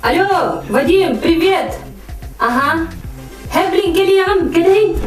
Алло, Вадим, привет! Ага. Һэ, блин, кэлиэҕим, кэлэйин.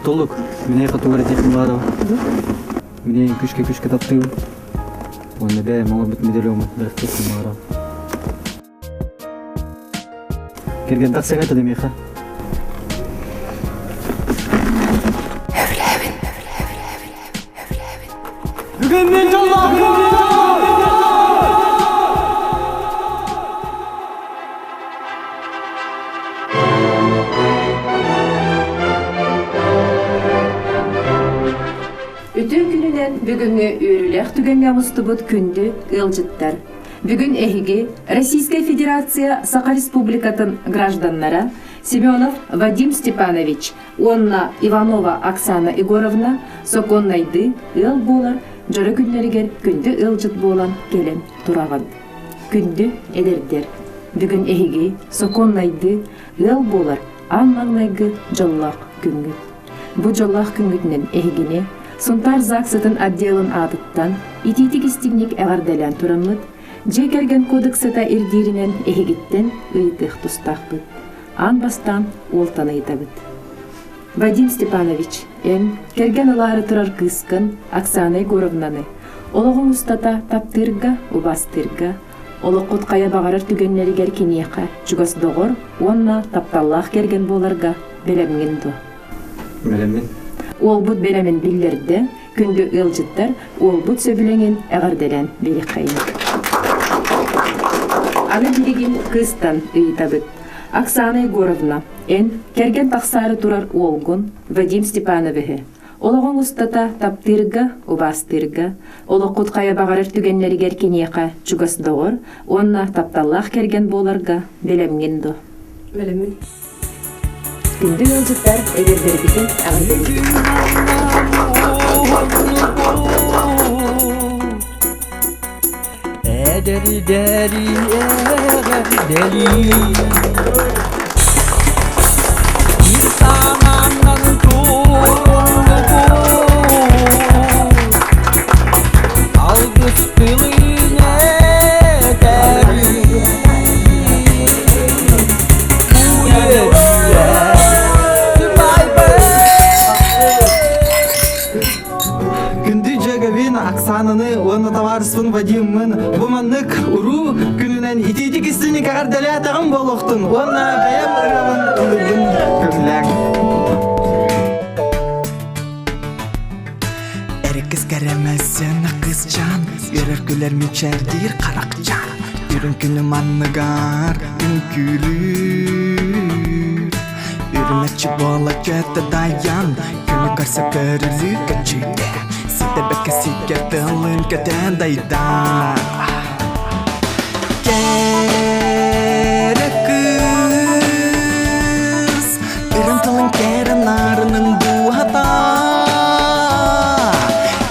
Толук, мине хотугар этиэхпин баҕарабын. Мине күшкэ-күшкэ таптыыбын. Уонна бэйэм оҥорбут медальоммун бэлэхтиэхпин баҕарабын. Кэргэн тахсыаҥ этэ да миэхэ. Бүгүн мин дьоллоохпун! Үтүө күнүнэн. Бүгүҥҥү үөрүүлээх түгэҥҥэ мустубут күндү ыалдьыттар! Бүгүн эһиги Российскай Федерация Саха Республикатын гражданнара Семенов Вадим Степанович уонна Иванова Оксана Егоровна сокуоннайдыы ыал буолар дьоро күннэригэр күндү ыалдьыт буолан кэлэн тураҕын. Күндү эдэрдэр, бүгүн эһиги сокуоннайдыы ыал буолар аан маҥнайгы дьоллоох күҥҥүт. Бу дьоллоох күҥҥүтүнэн эһигини Сунтаар ЗАГСытын отделын аатыттан итиитик истиҥник эҕэрдэлээн тураммыт, дьиэ кэргэн кодексата ирдииринэн эһигиттэн ыйытыах тустаахпыт. Аан бастаан уолтан ыйытабыт. Вадим Степанович, эн кэргэн ылаары турар кыыскын Оксана Егоровнаны олоҕуҥ устата таптыырга, убаастыырга, олоххут хайа баҕарар түгэннэригэр киниэхэ чугас доҕор уонна тапталлаах кэргэн буоларга бэлэмҥин дуо? Бэлэммин. Уолбут бэлэмин биллэрдэ, күндү ыалдьыттар уолбут сөбүлэҥин эҕэрдэлээн биэриэххэйиҥ. Аны билигин кыыстан ыйытабыт. Оксана Егоровна, эн кэргэн тахсаары турар уолгун Вадим Степановиһы олоҕуҥ устата таптыырга, убаастыырга, олоххут хайа баҕарар түгэннэригэр киниэхэ чугас доҕор уонна тапталлаах кэргэн буоларга бэлэмҥин дуо? Бэлэммин. Күндү ыалдьыттар, эдэрдэрбитин эҕэрдэлиибит. Эдэрдэри эҕэрдэлии Ир санааннан туоллубут Алгыс тылын этэри Күндү дьүөгэбин Оксананы уонна табаарыспын Вадиммын бу маннык уруу күнүнэн итиитик истиҥник эҕэрдэлээтэҕим буолуохтун уонна бэйэм ырыабын ыллыырбын көҥүлээҥ. Эркис кэрэмэсин кысчаан, үөрэр күлэр мичээрдиир харахчаан, үрүҥ күнү манныгар үҥкүүлүүр. Үрүмэччи буола көтө дайан, күнү көрсө көрүлүү көчүйдэ, ситэрбэккэ сиккэр тылын көтөн дайда. Кэрэ кыыс, үрүҥ тылын кэрэ нарынын дууһата.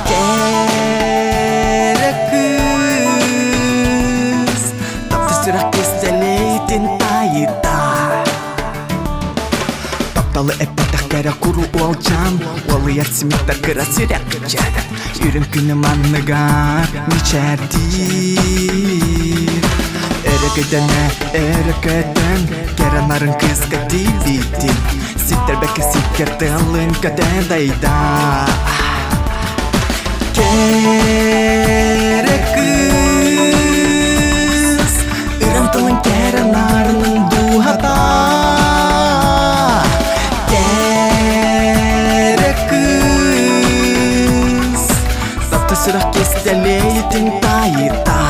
Кэрэ кыыс, таптыр сүрэх кистэлэйтин тайыта. Тапталы эппэтэх кэрэ куру уолчаан, уолуйар симиттэр кыра сүрэхчээн, үрүҥ күнү манныгар мичээрдиир. Өрө көтөнө, өрө көтөн, кэрэ нарын кыыска тиийбитин, ситтэрбэккэ сиккэр тыалын көтөн дайда. Кэрэ кыыс, ыран тылын кэрэ нарынын дууһата. Кэрэ кыыс, таптал сүрэх кистэлэйтин тайыта.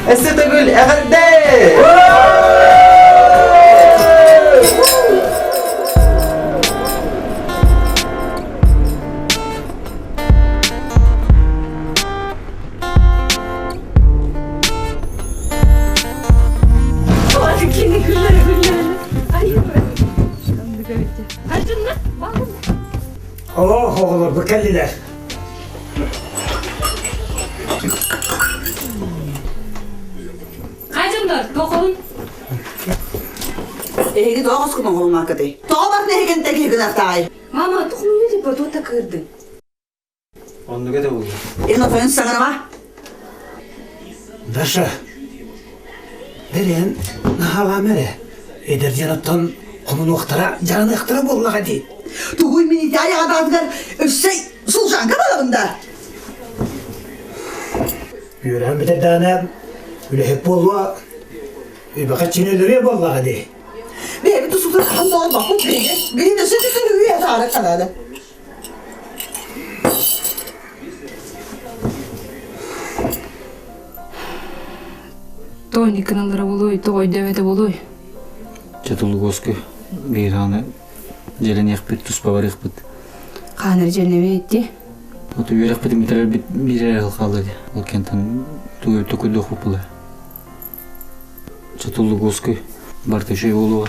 Өссө төгүл эҕэрдэ! Олох оҕолор бу кэллилэр. Хайдыннар, тоқолун. Эһиги тоҕо хоскун оҥоһуҥааккытый? Тоҕо барытын эһигинтэн киһи гынартаҕай? Мама, тухмуйу типа туота кыырдың. Оннуга да буолла. Эн отойун саҥарама. Даша, бэрэн, наһаалаама эрэ. Эдэр дьоноттон хомунуохтара, дьараныахтара буоллаҕа дии. Тугуй мин ити айаҕа өссө служанка буолабын да? Үөрэҕин бүтэрдэҕинэ үлэһит буолуо, үбэхэ чин өлөрүө буоллаҕа дии. Бэйэбит тусутун ахан доҕорбоппут биһиги. Билин өссө түһүн үйэ таара канада. Тони кыналлара буолуой, тоҕо өйдөөбөтө буолуой? Чэ тулугуоску биир аны дьэлэниэхпит, туспа барыахпыт. Хаанар дьэнэбит Ото үөрэхпитин бүтэрэрбит биир эрэ сыл хаалла дии. Ол кэнтэн тугу токуйдуохпут буолар. Чотуллук уоскуй барыта үчүгэй буолуоҕа.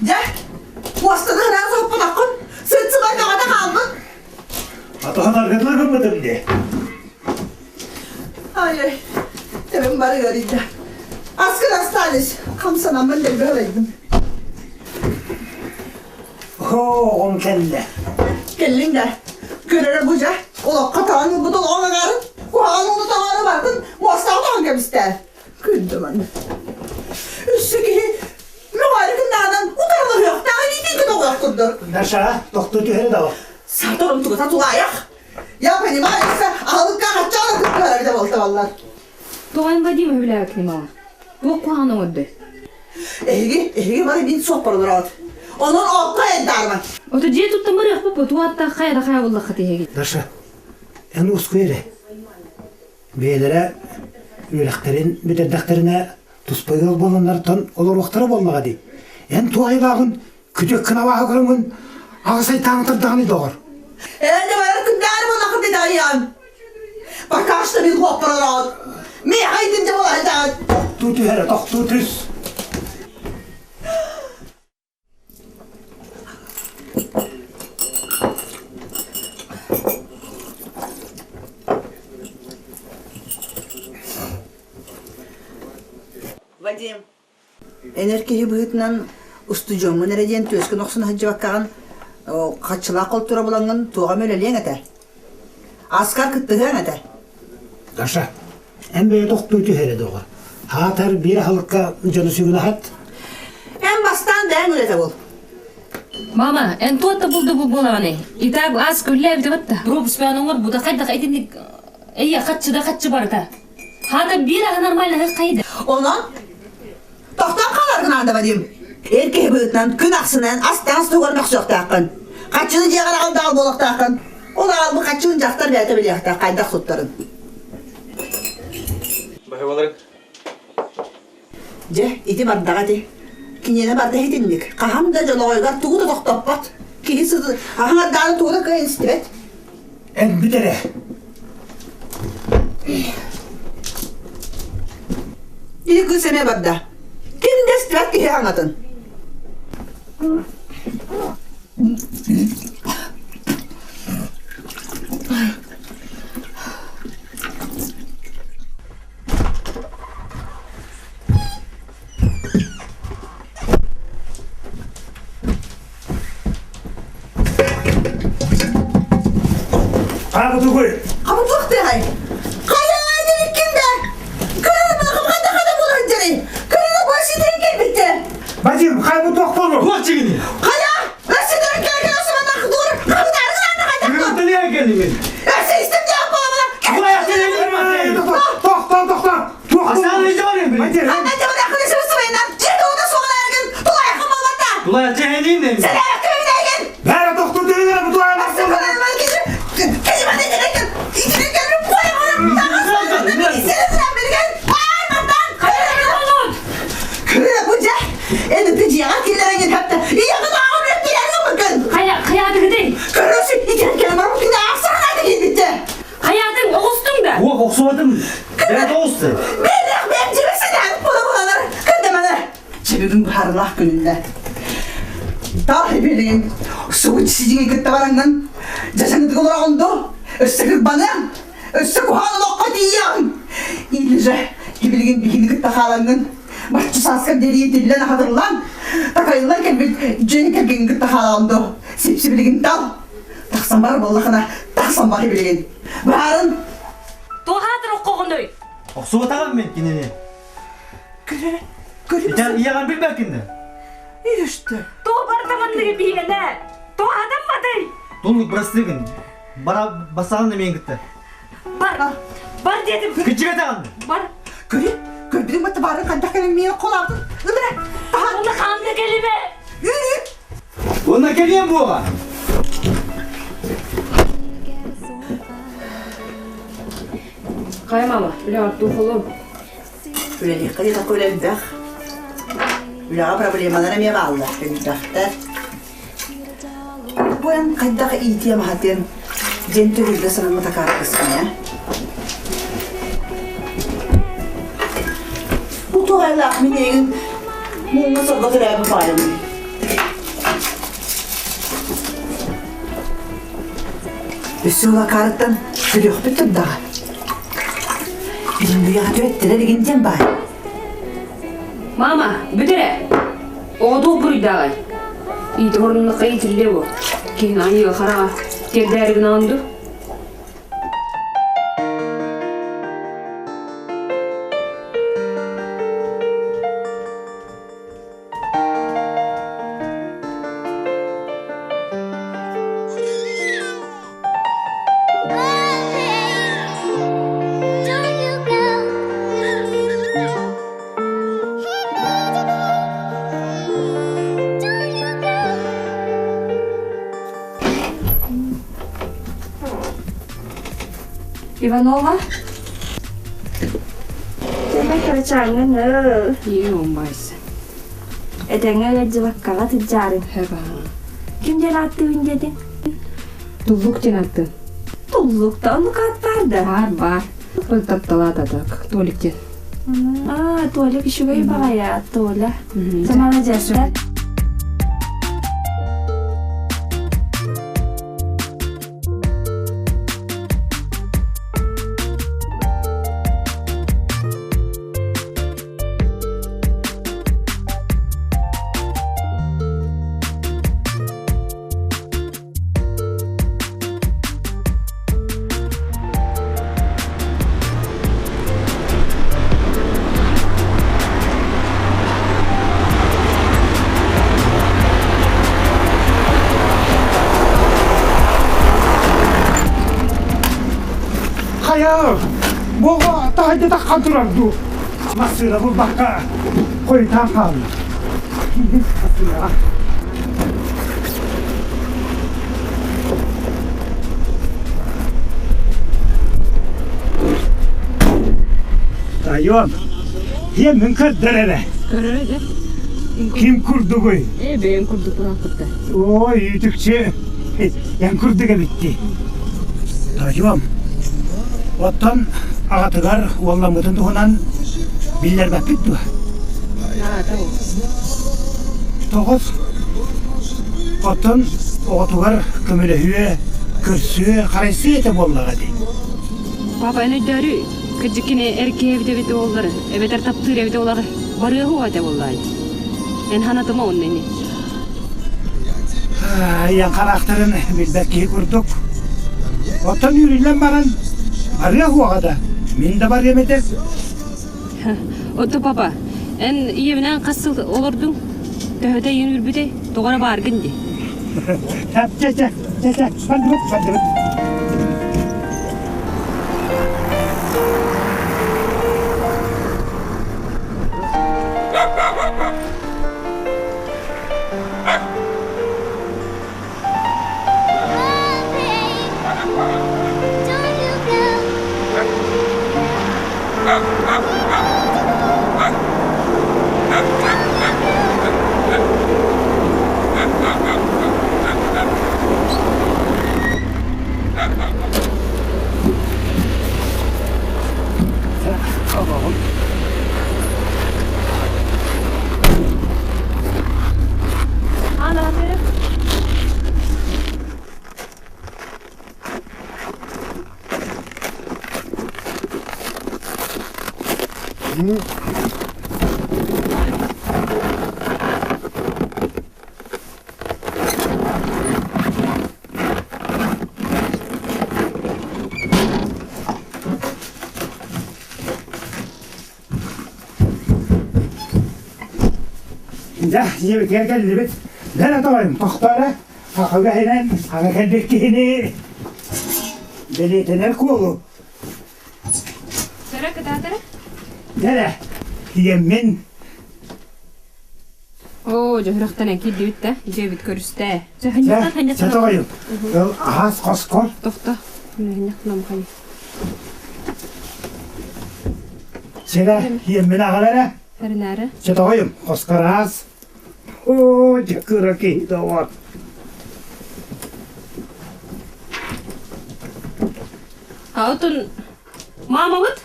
Дьэ, куосканы ыраас оппутаххын, сыт-сыбай бөҕөтө хаалбыт. Атаһын аргытылар гыммытым дии. Ай-ай, төбөм бары ыарыйда. Аскын остались, хамсанаммын дэлби ылайдым. Оҕом кэллэ. Кэллиҥ да, көрөрө бу дьэ, олоххо таҕан ылбыт олоҕуҥ аҥаарын, куһаҕан ууну таҥаары бардын, муостаҕа тоҕон кэбистэ. Күндү манна. Өссө киһи мөҕөөрү гыннаҕынан утарылаһыахтаах илиитин көтөҕүөх курдук. Даша, тохтуу түһэрэ да Саторум тугута тулаайах. Я понимаю, аһылыкка хаччаҕына кыттыһар эбитэ буолтабаллар. Тоҕон Вадим үбүлээбит мала. Туох куһаҕан оҥордой? Эһиги, эһиги бары мин суоппар олороҕут. Онон окко эддаарман. Ото дьиэ туттан барыахпыт туатта хайа да хайа буллаххыт эһиги. Даша, эн ускуй эрэ. Бэйэлэрэ үөрэхтэрин бүтэрдэхтэринэ туспа ыал буоланнартан олоруохтара буоллаҕа дии. Эн туох айылааҕын күтүөккүн абааһы көрөҥҥүн аҕыс айтааҥы тардаҕыный доҕор. Эн да барар күндээри буоллаххын дитэҕийэҕин. Пока что мин хуоппар олороҕут. Миэхэ итинчэ буолаһытаҕыт. Тохтуу түһ эрэ, тохтуу түс. Вадим, Энэр киһи быһыытынан устудьуоҥҥун эрэ диэн түөскүн охсуна сылдьыбаккаҕын хаччылаах холтуура булаҥҥын туоҕа эмэ үлэлиэҥ этэ. Аскар кыттыһыаҥ этэ. Даша, эн бэйэ тохтуу түһ эрэ доҕор. Аатар биир аһылыкка дьону сүгүн аһат. Эн бастаан бэйэҥ үлэтэ бул. Мама, эн туотта булду бу буолаҕыный? Итак, ас күллээбитэ батта. Пропуск оҥор буда хайдах итинник эйэ хаччы да хаччы барыта. Хаата биир аһы нормально хайда. Онон тохтоон хааларгын аанда Вадим. Эр киһи быһыытынан күн ахсынан ас-таҥас туһугар мөхсүөхтээххин. Хаччыны дьиэҕэр аҕал даҕал буолуохтааххын. Ол аҕалбыт хаччыын дьахтар бэйэтэ билиэхтээх хайдах туттарын. Баһыбаларыҥ. Дьэ, ити бардаҕа ити. Киниэнэ барда итинник. Хаһан да дьолоҕойугар тугу да тохтоппот. Киһи сыты аһаҥардааны тугу да кыайан истибэт. Эн бүт эрэ. Ити кыыс эмиэ барда. Ким да истибэт киһи аҥатын. Хаабытыгый? Хабытыахтыай! Хайа дириккин да! Кыры хата хата булан дьэрин! Кыры башитен келбитте! Вадим, хайбы туох болу? Туох чигини? Хайа! Өссөдөрүн кэлген османах дур! Хабытаргын аны хайдах! Кыргытталыа келлимин. Өссө истим диэн буоламана! Тохтоо, тохтоо! Оксана Ивановна, Анна дьабара хынысыр сыбайынан дьиэ тугуна суоҕалааргын тулайахын болбатта! Тулайа чэһэниин эми. Сэлээхтибинээгин! Бәрі тохтуу тыынара бутуайа Хайаатыҥ оҕустуҥ да? Уох охсубатым. Бэт оҕусты. Бүгүн быһаарылаах күнүндэ. Таа билигин сугут сидиҥи кытта бараҥҥын дьасаҥытык олороҕун дуу? Өссө кырбаныаҥ, өссө куһаҕан олоххо тиийиэҕиҥ. Или же билигин биһини кытта хаалаҥҥын бачча сааскар диэри тиллэн ахатыллан, такайыллан кэлбит дьиэ кэргэҥҥин кытта хаалаҕын дуу? Сипсибилигин тал. Тахсан бар буоллахына, тахсан бар билигин. Баарын! Туохаатыр оххоҕунуй? Охсубатаҕым мин кинини. Көрө, көрө. Итэ ийэҕин билбэккин да? Или что? Туох барыта манныгы биһиэнэ. Тоҕо хатамматый? Туллук бырастыгын. Бара басаҕын эмиэн кытта. Бар. Бар диэтим. Кыдьыга даҕаны. Бар. Көрү, көрбүтүҥ батта баарын хантах кэлэн миэн холаабытын. Ылара. Онно хаанна кэлимэ. Онно кэлиэм буола. Хайа мама, үлэҕэр туохолуом. Үлэлиэххэ диэтэххэ үлэ элбэх. Үлэҕэ проблемалар эмиэ бааллар, элбэхтэр. Бу эн хайдах иитиэм-аһатыам диэн төгүлгэ санаммыт акаарыкыспын ээ. Бу туһайлаах мин эйигин муҥҥа сорго төрөөбүт баайым. Өссө ол акаарыттан төрүөхпүт турдаҕа. Билиҥҥи түөттэрэр игин диэн баай. Мама, бүтэрэ! Оҕо буруйдааҕай? Иити хоруннахха иитиллиэ буо. Киһин айыыга хараҕа тиэрдээри гынаҕын дуу? Иванова? Кырачааҥҥын Иомайся. Этэҥҥэ ыалдьыбаккаҕа тыдьаарыҥ. Ким диэн ааттыыбын диэтиҥ? Туллук диэн ааттыын. Туллук да оннук аат баар да? Баар, баар. Ол тапталаата так. Толик диэн. Аа, Толик үчүгэй баҕайа, Толя. Маладьыастар. Хайа, буола таһырдьа таххан турар дуу? Массыына булбакка хойутаан хаалла. Массыынаҕа. Тайон, иэмин көрдөр эрэ. Көрөр эрэ. Ким курдугуй? Ээ, бэйэм курдук курааппытта. Ой, үтүкчү. Эн курдук эбитти. Тойуом, оттон аҕатыгар уолламмытын туһунан биллэрбэппит дуо? Тоҕус. Оттон оҕотугар көмөлөһүө, көрсүө, харайсыа этэ буоллаҕа дии. Папа, эн өйдөөрү, кырдьык кини эр киһи эбит эбит уоллары, эбэтэр таптыыр эбит уоллары барыаһы уо этэ буоллаай. Эн ханатыма онно ини. Айан хараахтарын билбэт киһи курдук. Оттон үүрүллэн баран барыа уоҕа да, мин да барыам этэ. Отто папа, эн ийэбинээн хас сыл олордуҥ? Төһөтө ийэн үүрбүтэй? Тоҕо эрэ бааргын дии. Чэ, чэ, чэ, чэ, бардыбыт, бардыбыт. Дьэ, дьиэбитигэр кэллибит. Дәрә тойым, тохтара, хақыга хинен, хага кэлбит киһини бэлиэтэнэр куолу. Сара кытаатара? Дәрә, тиэммин Оо, дьөһүрөхтөн киирдибит да, дьиэбит көрүстэ. Чэ, тоҕойум, ыл аһаас хоскор. Тохто, ханньахтан Сэрэ, тиэммин аҕалара. Эринээрэ. Чэ, тоҕойум, хоскор аас. Оо, дьэ кыра киһи доҕор. А отон мамабыт?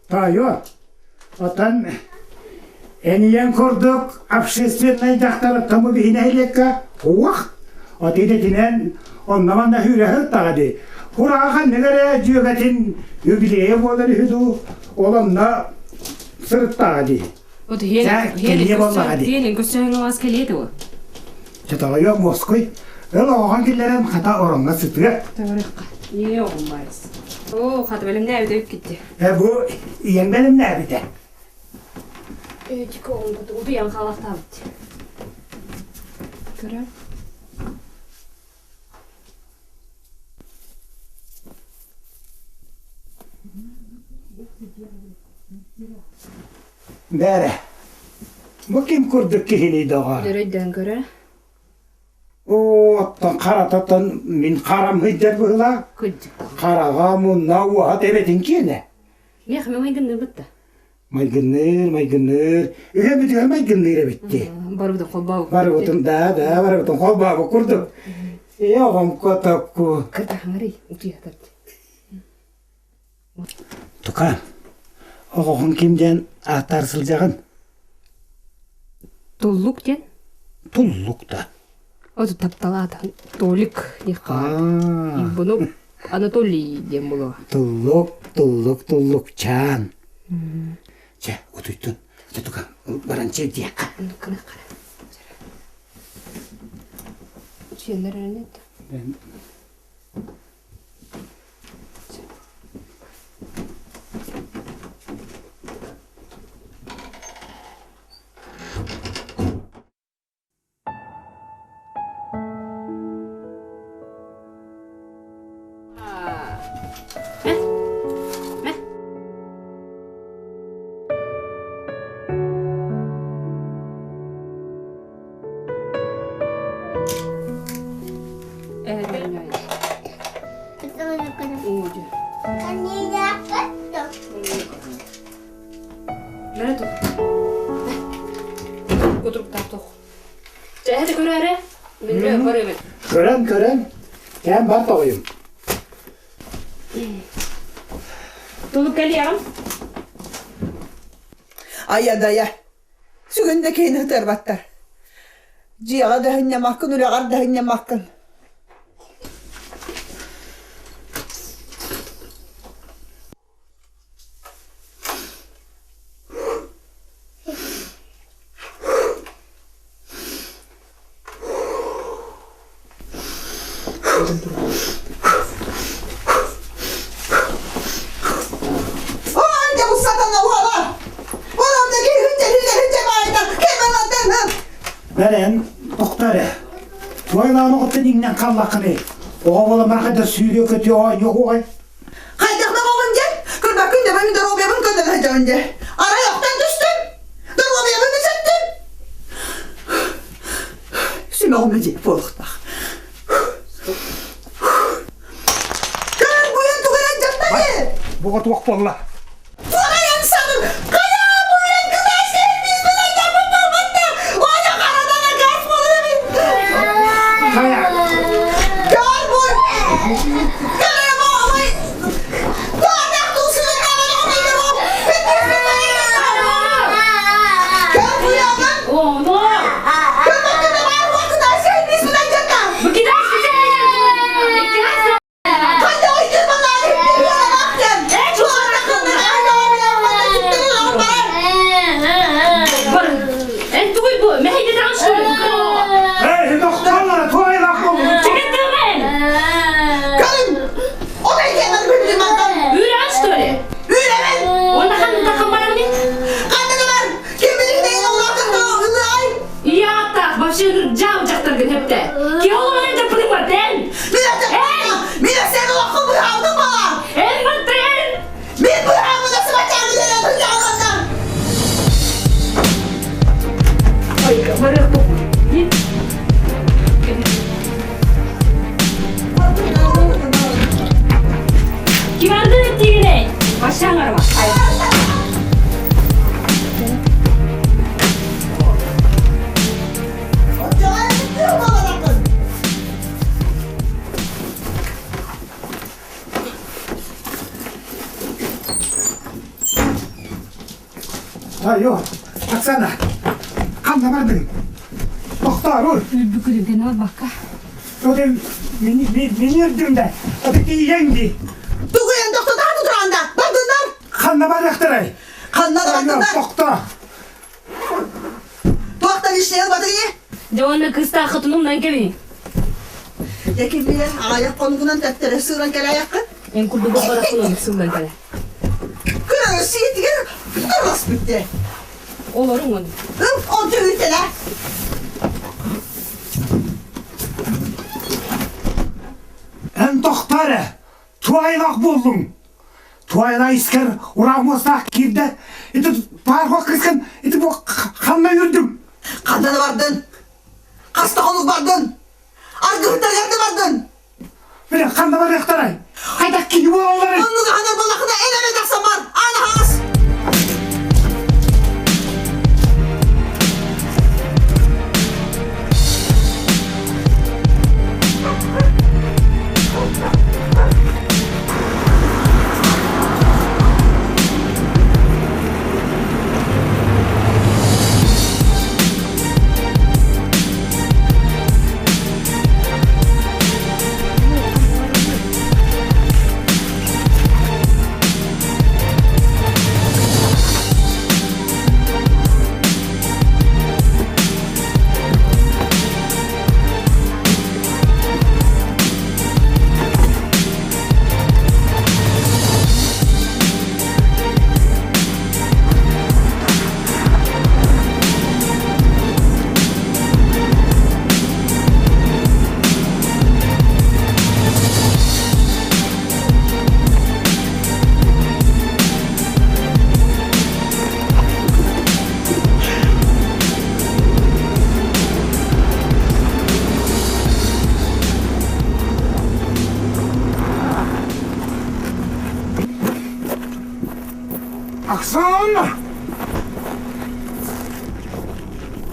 Тайо, отон энийэн курдук общественнай дьахтар тому биһи нэһилиэккэ уох, от идэтинэн онно-манна сүүрэ сырыттаҕа дии. Хураҕа ханнык эрэ дьүөгэтин юбилейа буолар үһү дуу, ол онно сырыттаҕа дии. Вот Кэлиэ буоллаҕа дии. Хиэнин көрсөһүҥ оҕас кэлиэ дуо? Чотоҕойуо муоскуй. Ыл оҕоҕон киллэрэн хата ороҥҥо сытыа. Төгүрүккэ. Ээ оҕом баарыс. Оо, хата бэлэмнээбит эбит китти. Э бу ийэҥ бэлэмнээбитэ. Ээ, тика оҕом утуйан хаалахтаабыт. Көрө. Бээрэ, бу ким курдук киһиний доҕоор? Дөрөйдөөн көрө. Оо, оттон харататтан мин харам сылдьар быһыылаах. Кырдьык. Хараҕа, мунна, уоһа тэбэтин киэнэ. Миэхэ майгынныыбыт да. Майгынныыр, майгынныыр. Үһэ бүтүгэр майгынныыр эбитти. Барыбытын холбообут. Барыбытын да, да, барыбытын холбообут курдук. Ээ, оҕомко токку. Кырдаһаҥарый, утуйатар. Тука, оҕоҕун ким диэн ааттаар сылдьаҕын? Туллук диэн. Туллук да. Оту тапталаата. Толик диэххэ. Буну Анатолий диэн булуо. Туллук, туллук, туллукчаан. Чэ, утуйтун. Чэ, тука, баран чэйдиэххэ. Утуйаннар эрэнет. Көрөн, көрөн, кэм бар тоҕойум. Тулук кэлиэҕим. Айа-дайа, сүгүн да киһини ытырбаттар. Дьиэҕэ да һынньамаккын, үлэҕэр да һынньамаккын. Бэрэн, тохтоо эрэ. Туойдаан оҕуттан иҥнэн халлаххыный? Оҕо буолан барахайда сүүрүө көтүө оонньуо уоҕай. Хайдах да оҕоҕун дьэ? Көрбөккүн да мин доруобуйабын көннөрө сылдьабын дьэ. Арай охтон түстүм. Доруобуйабын үсэттим. Сүмэҕим дьиэ буолуохтаах. Көр буйан тугуйан дьахтары! Буга туох буолла? Тугайан саным! Хайа буйан кытаас кэлбис билайдарбын барбатта! Оня харадан акаас буолар Хайа! Көр буй! Көр буй! Туордах туусунун Көр буйаҕын! Оно! Көр баккына бар баккына сәйбис билайдарда! Бу кидай Ашаңарма. Айо, Оксана, ханна бардың? Тохтоор. Бүкүрүн кene барбакка. Ödüm, мени үрдүм да. Аты тиийэн ди. Тугу эн тохтотаары туранда, бардыннар. Ханна барыахтарай? Ханна да бардыннар. Тохто. Туохтан ишнейл батыгы? Дьэ кыстаахытынум кэби. Дьэ киммиэн аҕайах хонугунан төттөрү сыыран кэлээйэххин. Эн курдук барахсынум сыллан кэлэ. Күрө сиэтигэр турас бүттэ. Олоруҥ он. Ыл, онту үтэлэ. Эн тохтоо эрэ. Туайлаах буоллуҥ. Туайла искэр ураамуостаах киирдэ. Ити паарга кыскын, ити бу ханна үрдүм? Ханна да бардын? Хаста хонук бардын? Аргыһыттаргар да бардын? Бile ханна барыахтарай? Хайдах киһи буолалларый? Оннуга ханар балахына эн эрэ тахсан бар. Аана хаас. Оксана!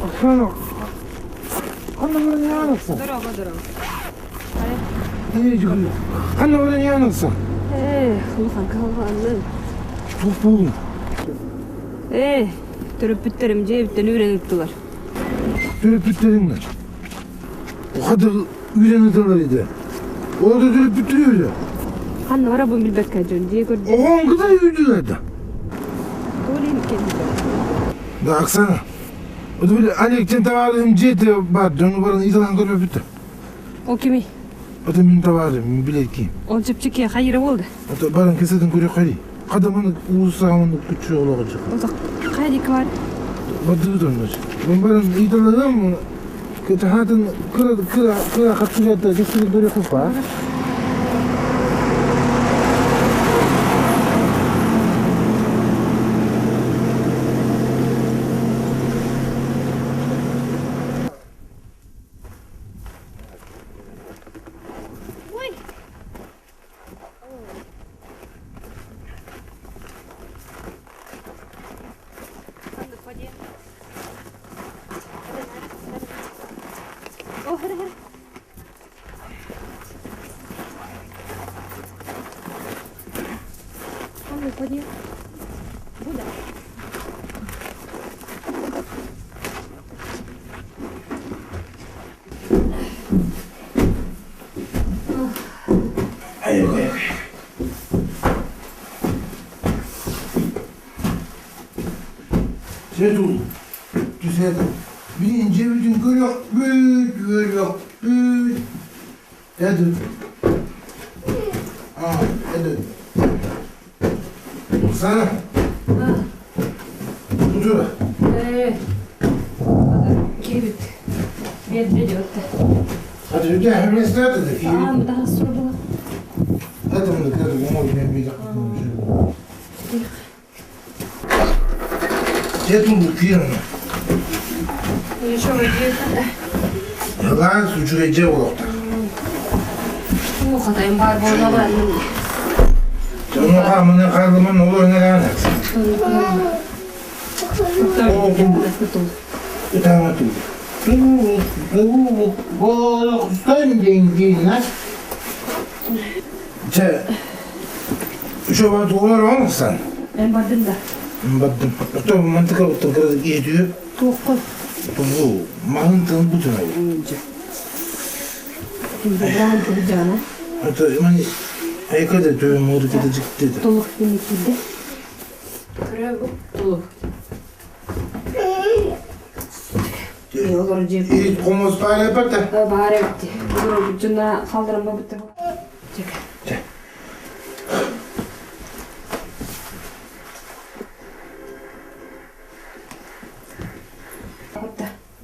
Оксана! Ханна баран Здорово, здорово. Ханна баран Ээ, улахан кыһалҕанным. Туох буоллуҥ? Ээ, төрөппүттэрим дьиэбиттэн үүрэн ыыттылар. Төрөппүттэриҥ Ухады үүрэн ыталар edi. Ол да төрөппүттэрэ үһү. Ханна барабын билбэккэ дьон дьиэ көрдө. Оҕоҥ кытары үүрдүлэр да. Толи кэлбитэ. Да, Оксана. Вот били Олег тен товарым дьиэтэ бар, дьону баран италан көрбөппүт. Ол кими? Это мин товарым, мин билэр киим. Ол чэпчэки хайыра буолда. Это баран кэсэтин көрүөххэ Хадаманы уулуссаҕа күччү олоҕу Ол хайдик бар. Бардыбыт онно. Мен баран италаным кытаһатын кыра кыра кыра хатсыгата кэсэтин көрүөххэ ба. Ой. Сетул. Түсет. Биринчи бүтүн көрөх бүт, көрөх бүт. Эдү. А, эдү. Оксана. Утура. Ээ. Кебит. Бед ведет. Hadi öte hemlesi nerede? Аа, daha sordu. Hadi bunu kırdım. Ama yine bir dakika. Сетул киирна. Еще идет. Ялан сучуга же болоқта. О, хатайым бар болна бар. Онуоха маны хаалыман олорон эрээн. Ытаама туу. Чэ, Үшөбө тугулар оҥсан. Мен бардым да. Бардым. Ото мантыка уттан иһитүү. Туохха? Тулу, маһын тын бутунай. Браан туһуджана. Ото мани айкада түү муду кете жикте. Тулук кимиккиде. Көрө бу тулук. Ит комос баар эбэтэ. Баар эбитти. Олорор халдыран бабытта. Чэ.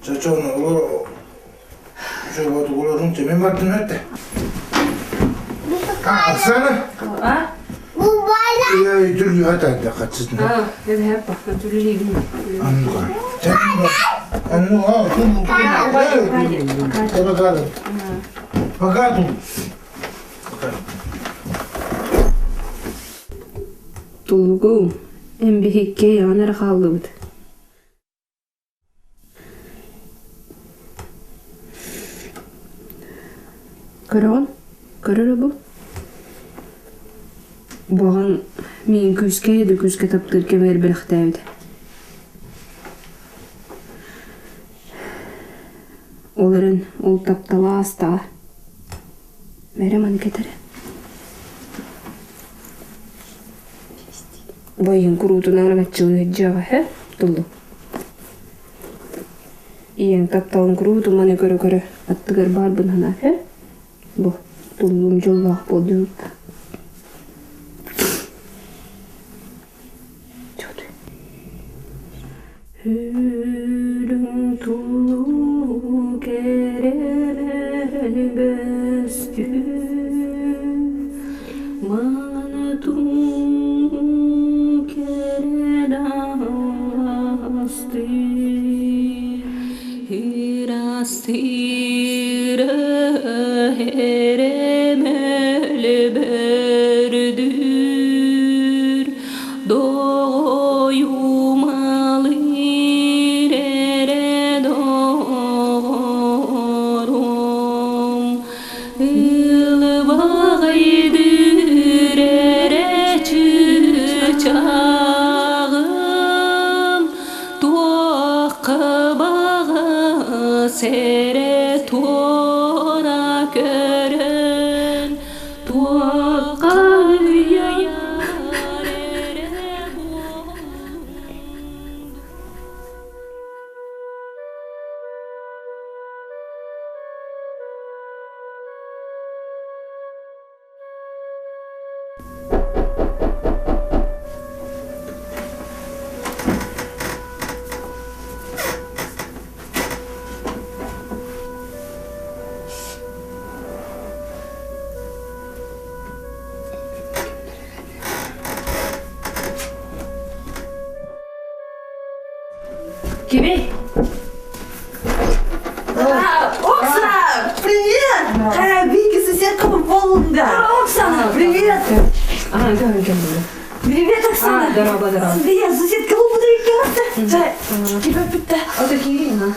Чачон олор Şöyle олорун темен бардын өттө. А, Оксана? А? Я түргү атады катсытын. А, это хеппа. Түргү. Аннуга. Аннуга, Пока. Пока тут. Тулугу, эн биһикки аны хааллыбыт. Көрөҕүн? Көрөр бу? Буоҕан миин күүскэ да күүскэ таптыыр кэмигэр бэлэхтээбитэ. Ол эрэн ол таптала аастаҕа. Мэрэ маны кэтэрэ. Бойун куруутунан аччылыы сылдьыаҕа һэ туллу. Ийэҥ тапталын куруутун маны көрө-көрө аттыгар баарбын санаа һэ Бу туллуум дьоллоох буолдун Үрүҥ тулуу кэрэлэр бөстүү Маҥан тулуу кэрэ астыы Ырастыыра эрэмэл бөрдүүр Доҕойумалыыр эрэ доҕорум Ылбаҕайдыыр эрэ чыычааҕым Туохха баҕас эрэ туора көрөн Туохха ыйар эрэ Кими? Оксана, привет! Хайа, Вики, соседка по Волга. Оксана, привет! А, да, да. Привет, Оксана! А, здорово, здорово. Привет, соседка Волга. Тебя пита. А такие, ага.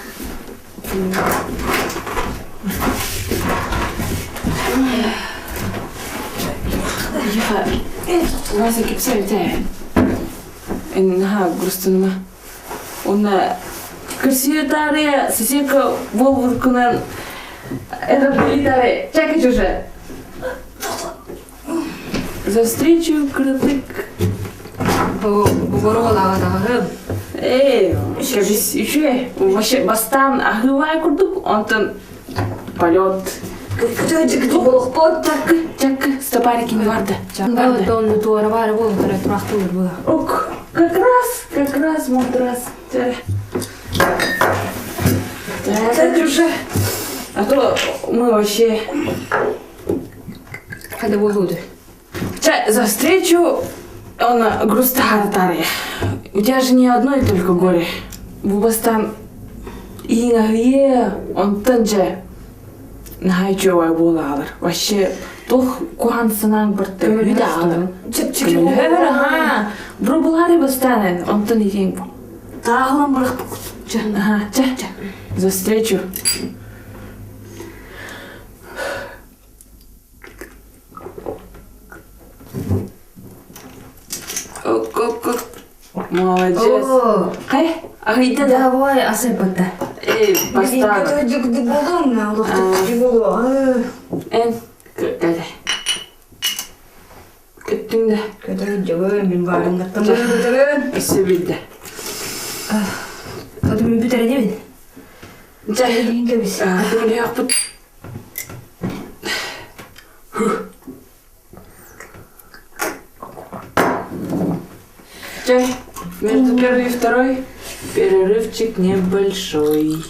Вася кепсэбитэ иннаха грустунума уонна көрсүө соседка буолбуккунан это были чакач уже за встречу крытык Эй, кэбис үчүгэй. Вообще бастаан аһыыбай курдук, онтон полет. Чакы, чакы, стопарики не барда. Ок, как раз, как раз, вот раз. Это уже. А то мы вообще... Когда буду. За встречу он грустно. У тебя же не одно и только горе. Бубастан иҥаһыйыа, онтон дьэ наһаа үчүгэй буолаалар. Вообще Тух кухан санаан барта үдэ аҕалым. Чэпчэки Көмөлөһөр, аха. Бробулары бастаан, онтон иһиэҥ. Таахылан бырахпыт. Чэ, аха, чэ, чэ. За встречу. Ок-ок-ок. Молодец. Хай, ахыйда да. Давай, асайбатта. Эй, бастаан. Эн, кэлэ. Көттүҥ да. Көтөр дьөгөн, мин баарыҥҥаттан көтөрөн. Өссө билдэ. Отумун бүтэрэнибин. Дьэ, кэбис. Көмөлөһүөхпүт. Чай. Между первой и второй перерывчик небольшой.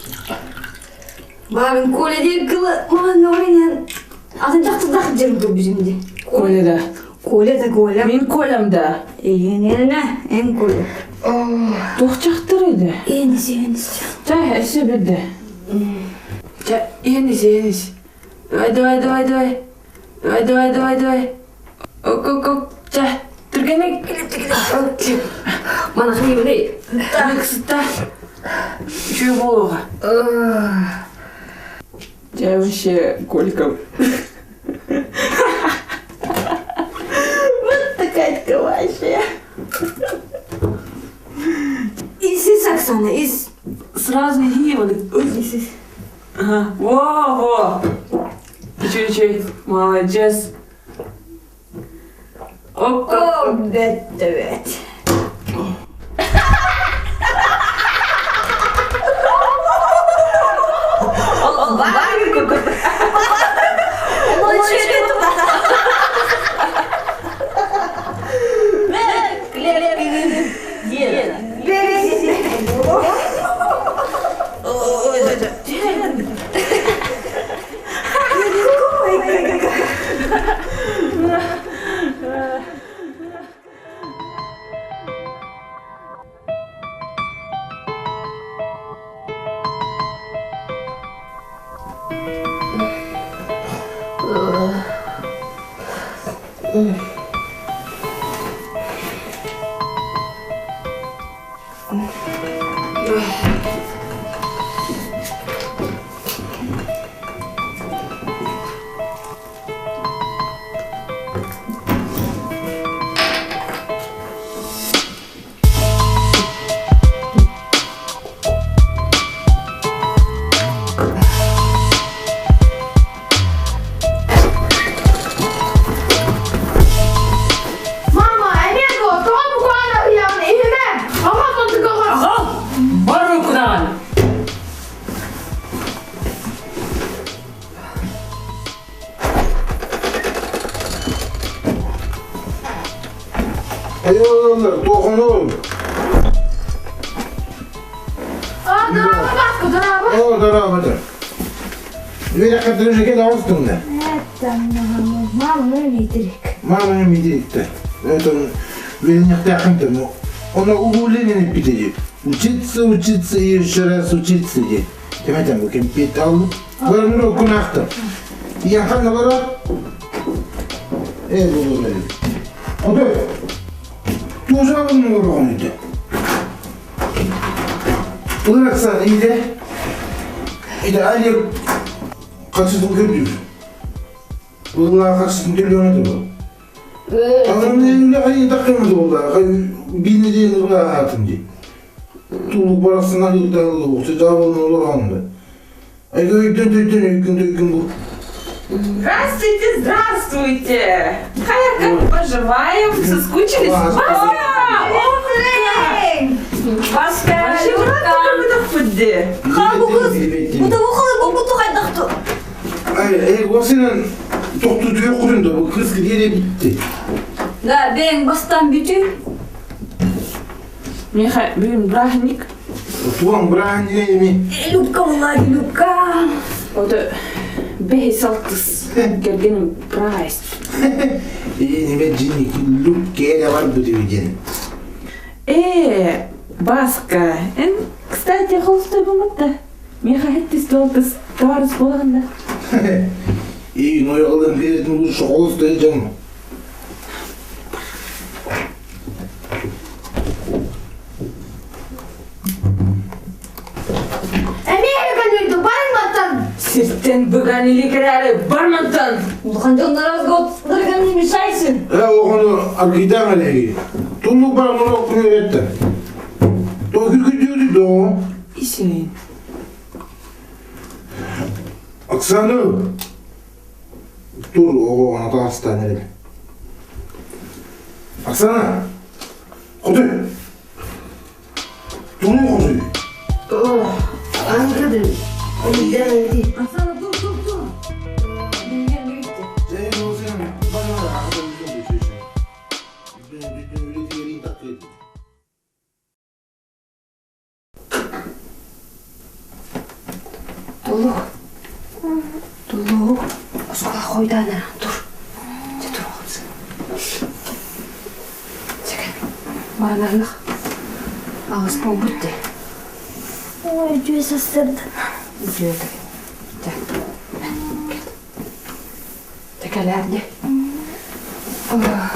Бабин Коля диэн кыла маҕан ойнан атын дьахтардаах дьэрим көрбүтүм дии. Коля да. Коля да Коля. Мин Колям да. Эйиэнэ эн Коля. Туох дьахтар edi? Энис энис. Чай, өссө бирде. Чай, энис, энис. Давай, давай, давай, давай. Давай, давай, давай, давай. Ок, ок, ок. Чай, түргэнник. Мана хайыбыны. Так, сыта. Үчүгэй буолуоҕа. Дьэ, вообще, Колька. Вот такая ты вообще. Исис, Оксана, ис. Сразу иди, вот. Исис. Ага. Во, во. Үчүгэй, үчүгэй. Молодец. Оп, О, бэт, бэт. Мама, эмиэ дуо, тоҕо буквально ыйаҕын иһимэ! Аҕам мантыкаҕа! Аҕам! Бар уруккунаҕын! Айылалар, тоқонол. А, дорога баска, дорога! О, дорога, да. Үөрэ кытырыжыке даҕыстың да. Это мама митерик. Мама митерикте. Это үөрэнэхтээхин Она уволение питеди. Учиться, учиться и еще раз учиться ди. Темэтен бу кемпит алды. Барыныр окунахты. Яхан бара. Э, бу бу. Отой. Тузабын орон иде. Ыраксан иде. Иде али качытын көрдүр. Булла качытын төлөнөдү бу. Анын эле кайын такымды булла. Бини дейин була атын ди. Тулук барасынан юкталды бу. Жабылын олорганды. Айга өйдөн төйдөн өйкүн төйкүн бу. Здравствуйте, здравствуйте! Хай, как поживаем? Соскучились? Васька! Васька! Ай, эй, осенен тоқту түйе құрынды, бұл қыз дере бітті. Да, бен бастан бүтү. Миха, бүгін праздник. Туан праздник эми. Любка була, Любка. Ота бей салтыс. Келгеним праздник. Э, неме жини, Любке бар бу деген. Э, Баска, эн, кстати, холстой болматта. Миха хеттис туалтыс товарыс болғанда. И нояғылын беретін лучше холостой дьон. Американы бармантан! Сиртен быган иликерәре бармантан! Улахан дьоннорозго дырган не мешайсың. Э, оғыны аргидан әлеги. Туллук бар мұны күнеретті. То күркүдүрдү до. Исин. Оксана. Тур оғына тағыстан әрел. Оксана. Құды. Туру құды. Аңгыды. Оксана, тур, тур, тур. Тулук. Тулук. Оскола хойдаана. Тур. Чэ тур оҕонсун. Чэкэ. Баранарлах. Ағыс болбут де. Ой, үтүө састырды. Үтүө Чэ. Текелер де. Олоруха.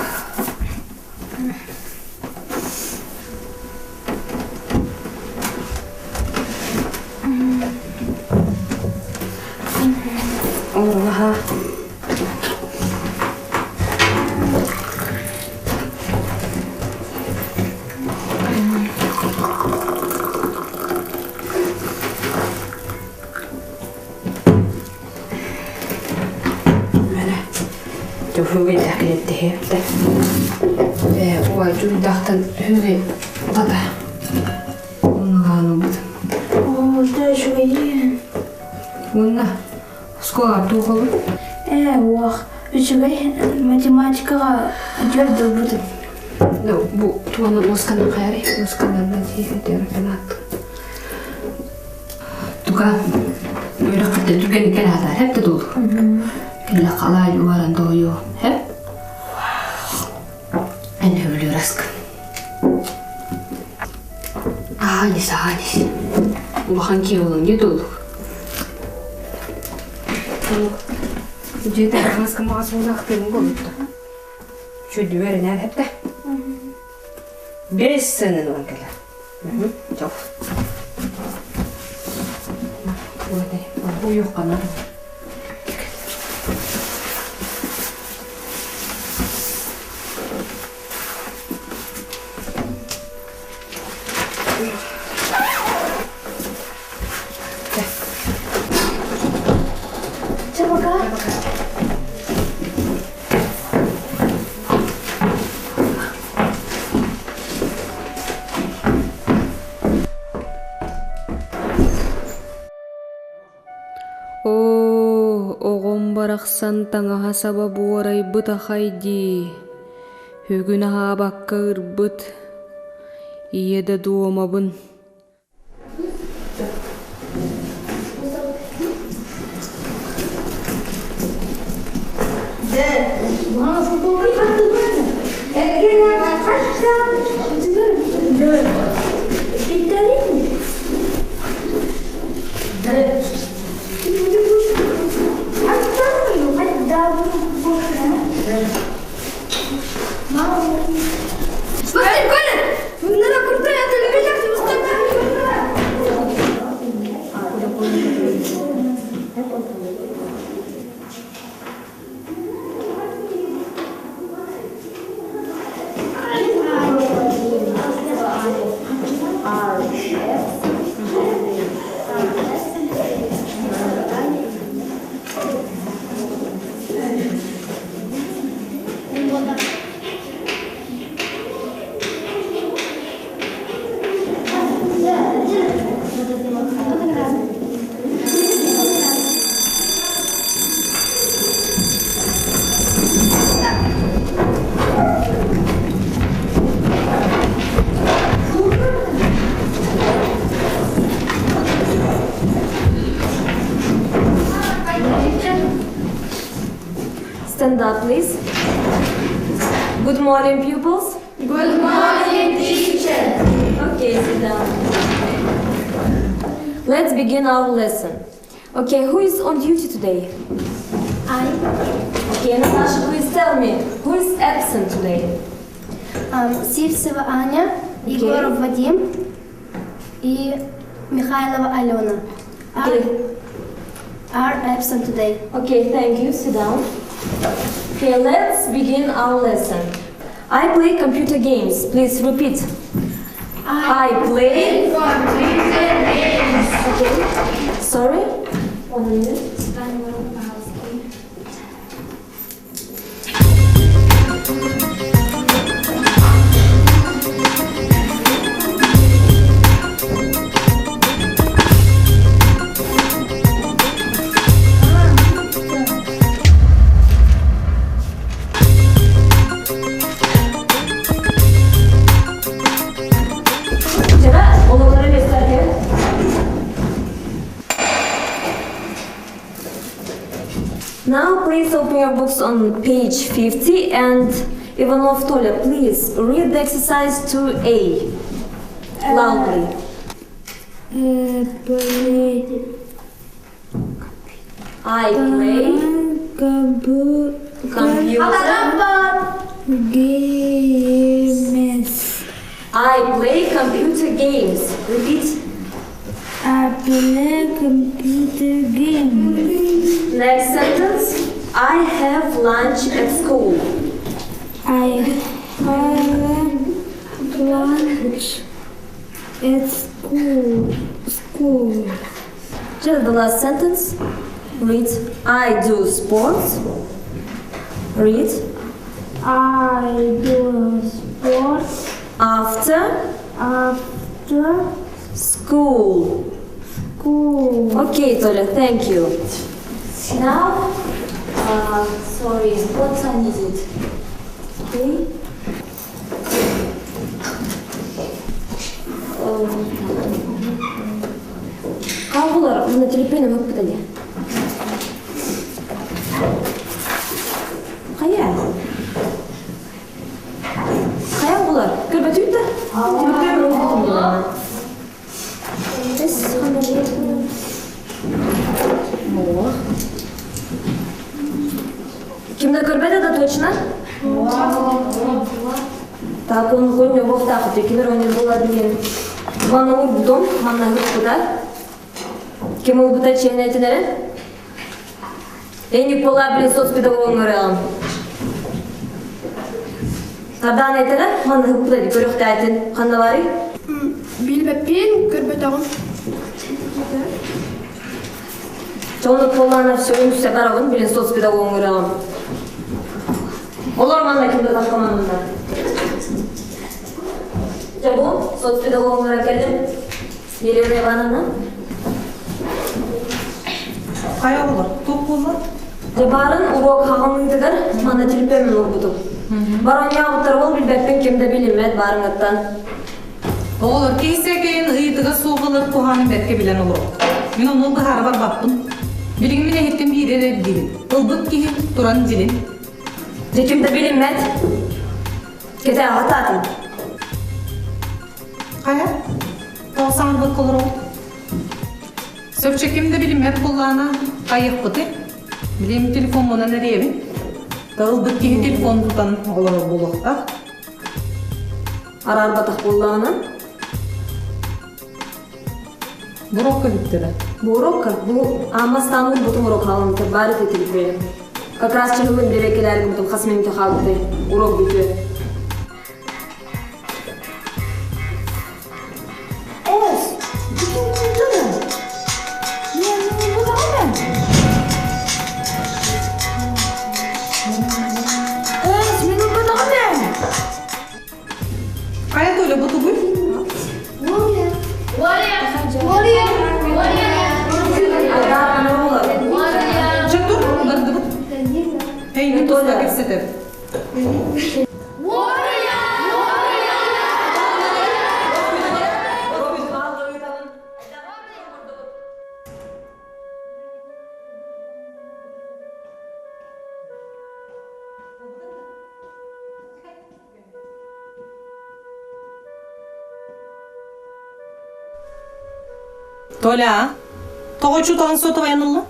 Мене. Түһүгү тәкилетте. Э, уа жүндахтан хүги бата. Унгану бут. О, да, үчүгэй. Унна. Школа туғылы. Э, уах. Үчүгэй математикаға жөр дылбытым. Ну, бу туаны лосканан кайры, лосканан да канат. Тука үөрэ түрген кел хата хеп те дул. Кэлэ қалай уаран дойо хеп. Эн хөблү раск. Аанис, аанис. Улахан киолун не дул. Жете маска мага суунах тыын болутта. Чүдү веренер хепте. Бес сенен уан келер. Жок. Бу yok канар. Чэ, пока. О, оҕом барахсан таҥаһа саба буорайбыт ахайдии. Бүгүн аһаабакка ырбыт. Ийэ да дуомабын. Смотри, Коля, она крутая, ты любишь, Stand up, please. Good morning, pupils. Good morning, teacher. Okay, sit down. Let's begin our lesson. Okay, who is on duty today? I. Okay, Natasha, please tell me, who is absent today? Um, Сивцева Аня, Егоров Вадим и Михайлова Алена. Okay. Are absent today. Okay, thank you. Sit down. Okay, let's begin our lesson. I play computer games. Please repeat. I play computer games. Okay. Sorry. One minute. Чара, олорлары gösterge. Now please open your books on page 50 and Ivanov Toля, please read the exercise 2A loudly. Play. I play computer Games. I play computer games. Repeat. I play computer games. Next sentence. I have lunch at school. I have lunch at school. School. Just the last sentence. Read. I do sports. Read. I do sports After after school. school. Okay, Toля, thank you. Now, sorry, what time is it? Okay. Кабылар, мына телефоным өтіп кетеді. Қая? Қая бұлар? Көрбе түйді? Кимде көрбеді да точно? Так, он көңне боқтақы, текелер ойнер болады деген. Мана урбудом, мана хыппыда. Кем ол бұта чейнетінері? Эни пола билен соцпедагогын көрөҕүм. Тардаан этэрэ, манна хыппыта ди көрөхтәэтин. Ханна барый? Билбеппин көрбөтөҕүм. Чону полана все үмүссе барабын билен соцпедагогын көрөҕүм. Олор манна кимде тахкаманында. Жабу, соцпедагогын көрө келдим. Елена Ивановна. Кая болар? Топ болар? Жабарын урок хагымыйтыгар манна телепемен урбутум. Барон яғыттар ол билбеппин кимде билинмет барыңыттан. Оҕолор киһисэкэйин ыйытыга суох ылар куһааны бэркэ билэн олорор. Мин онну быһаара барбаппын. Билигин мин эһиттэн биири эрэ ирдиибин. Ылбыт киһи туран дьилин. Дьэ ким да билиммэт. Кэтэ аҕатаатын. Хайа? Тоҕо саҥарбакка олороҕут? Сөпчө ким да билиммэт буоллаҕына хайыахпытый? Билим телефоммунан эрийэбин. Ылбыт киһи телефон тутан олорор буолуохтаах. Араарбатах буоллаҕына? Урокка бүттэ Бу урокка, бу ааммастаан урбутум урок хаалыммыта баары телефон. Как раз чыһымын бирэкэлээр гымтым хас минута хаалбытай. Урок бүтүө. Эс, бүтүн Мен бұтағым Эс, мен бұтағым Хайа Толя бу тугуй? Warrior! Чэ тур, бардыбыт. Эй, не туста кэпсэтэр. Толя, тоҕо учууталын сотовайын ылла?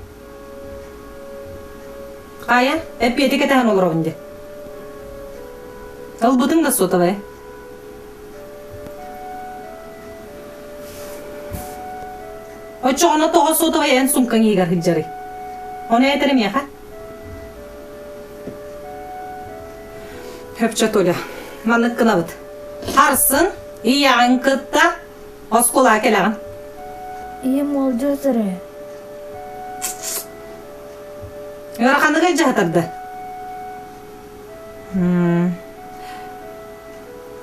Хайа, эппиэти кэтэһэн олоробун дии. Ылбытыҥ да сотовай. Оччоҕуна тоҕо сотовай эн сумкаҥ иһигэр сылдьарый? Ону этэр миэхэ. Хөпчө Толя, маннык гынабыт. Харсын, ийэҕин кытта оскуолаҕа кэлэҕин. Ийэм уолдьа сыры. Ыараханнык дьаһатарда.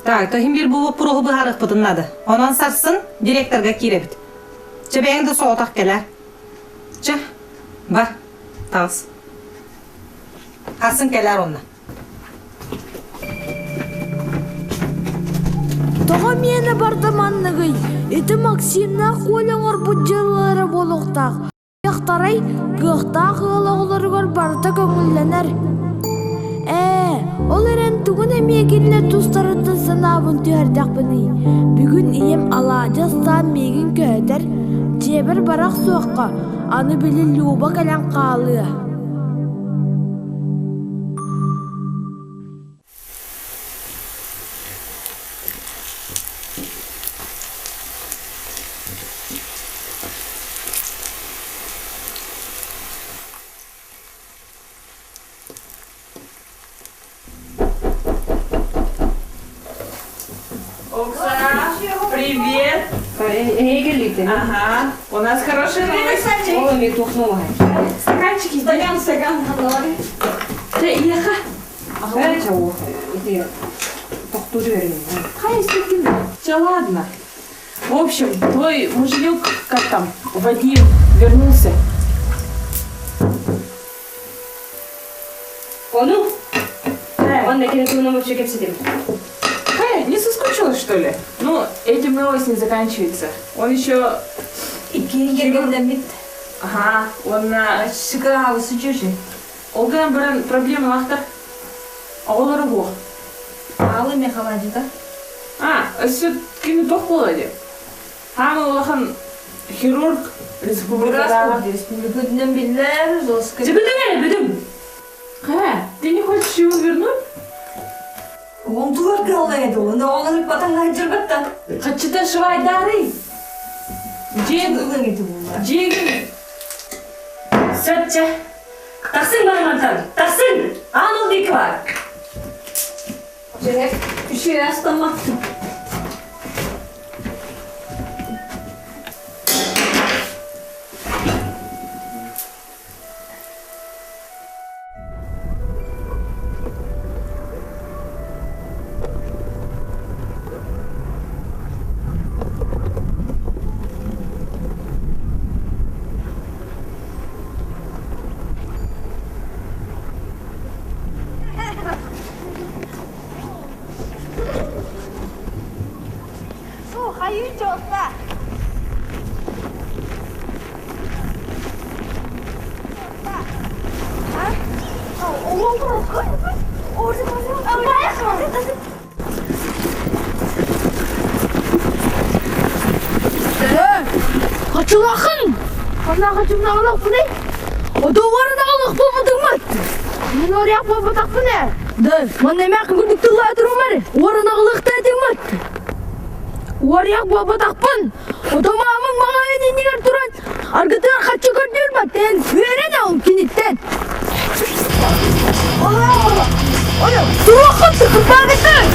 Так, то иһин биир бу боппуруоһу быһаарыахпытын наада. Онон сарсын директорга киирэбит. Чэ, бэйэҥ да соҕотох кэлээр. Чэ, бар, таҕыс. Сарсын кэлээр онно. Тоҕо миэнэ барда манныгый? Ити Максимнаах Коля оҥорбут дьыалалара буолуохтаах. Дьахтарай кыахтаах ыал оҕолоругар барыта көҥүллэнэр. Ээ, ол эрэн тугун эмиэ кинилэр тустарыттан санаабын түһэрдэхпиний? Бүгүн ийэм алаадьы астаан миигин көһүтэр, дьиэбэр барах суохха, аны били Люба кэлэн хаалыа. Оксана, привет! Ага, у нас хорошие новости. Стаканчики, стакан, стакан. Ты, Все, ладно. В общем, твой муженек, как там, Вадим, вернулся. Ону? Онно кини туһунан вообще кэпсэтим. Хай, не соскучилась, что ли? Ну, этим новость не заканчивается. Он еще... Ага, он на... Ол гынан баран проблемалаахтар. Оҕолоро буох. Аалы Михаладжита. А, өссө кини туох буола дии? Хаамы улахан хирург республикатааҕы. Республика үрдүнэн биллэр, жестко. Бүтүм эрэ, бүтүм. Ха, ты не хочешь его вернуть? Он тугар кыаллаҥ этэ, оны оҕолор батаҥ дьырбатта. Хаччыта швайдарый. Дьиэгин. Дьиэгин. Сөпче. Тахсыҥ барымантан! Тахсыҥ! Аан ол диэки бар! Дьэ, үчүгэй астамматтым. Хачылахын! Ханна хачымнаҕалахпыный? Одуоварынаҕалах буолбутуҥмат! Мин орйах буолбатахпын ээ! Да, манна эмээх күндүк тыллаатырым эр, уорунаҕалыахта этиҥмат! Уорйах буолбатахпын! Отомаамын маҕайын иннигэр туран, аргытыгар хаччы көрдүүрбэт, эн үөрэн ол киниттэн! Туруоххун тыкырбаабытын!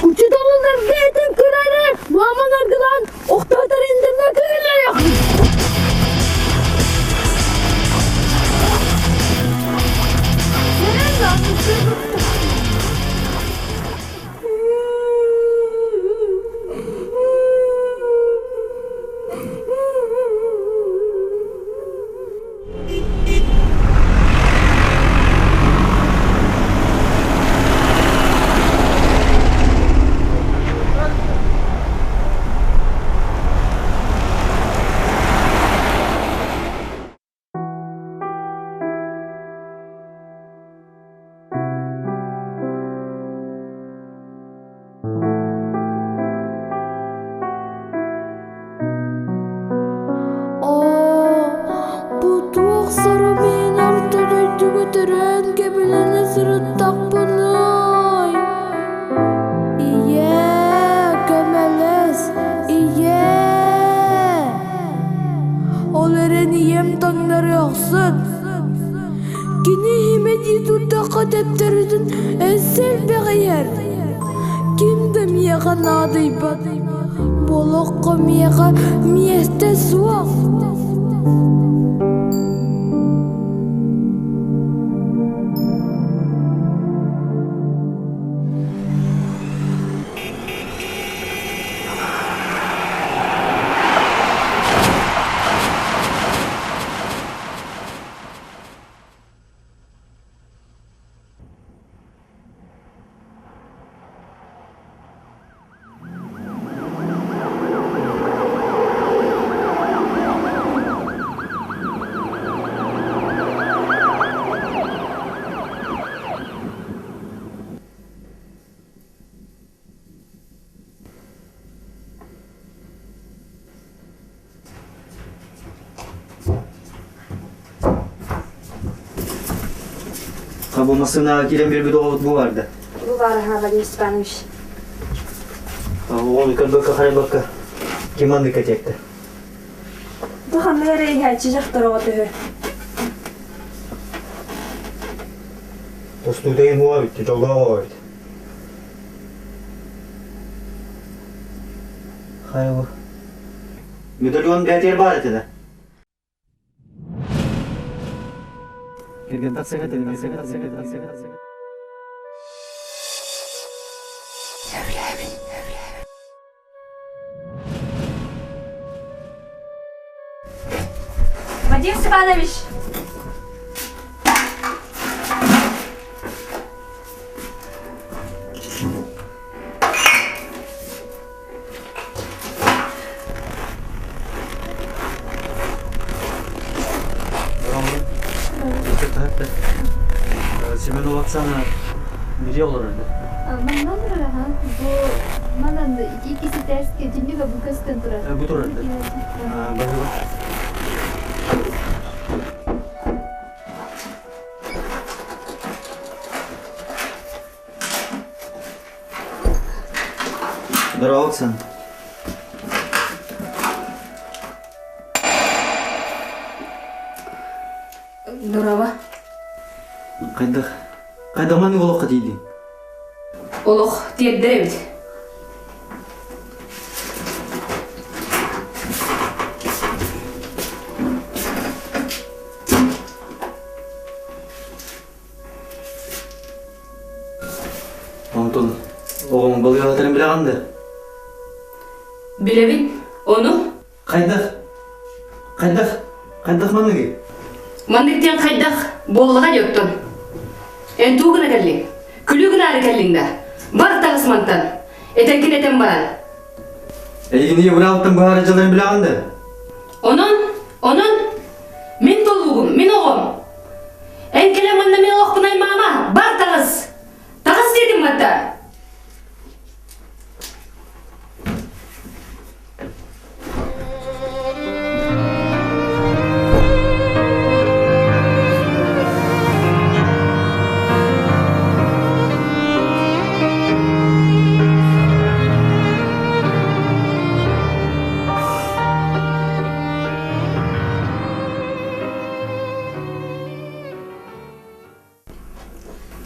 Учууталларга этэн көрөрө, мааман аргылаан охтоотор интернет кыылларых. элбэх иһэр. Ким да миэхэ наадыйбат. Бу олоххо миэхэ миэстэ суох. Бу массыынаҕа киирэн биэрбит оҕобут бу баарда. Бу баар аһаа Вадим Степанович. Оҕону көрбөккө харайбакка ким маннык этиэктэ? Бу ханна эрэ иһээччи дьахтар оҕо төһө? Тостуутайын уоа бүттэ, дьоллоох оҕо эбит. Хайа Медальон бээтигэр баар этэ да? Кэргэн тахсыга Вадим Степанович! Семенова Оксана бирие олорор Манна олорор аха. Бу манан икки этээскэ түннүгэ бу көстөн турар. Бу турар да. Баһыба. Здорово, Оксана. Здорово. Хайдах? Хайдах маннык олоххо тиийдиҥ? Олох тиэрдэр эбит. Онтон оҕоҥ балыыһаларын билэҕин да? Билэбин. Ону? Хайдах? Хайдах? Хайдах манныгый? Маннык диэн хайдах буоллаҕа дии оттон. Эн тугу гына кэллиҥ? Күлүү гынаары кэллиҥ да? Бар таҕыс мантан. Этэргин этэн баран. Эйигин Евралтан быһаара дьаларын билэҕин да? Онон, онон, мин толугум, мин оҕом. Эн кэлэн манна мин олохпун аймаама, бар таҕыс! Таҕыс диэтим батта!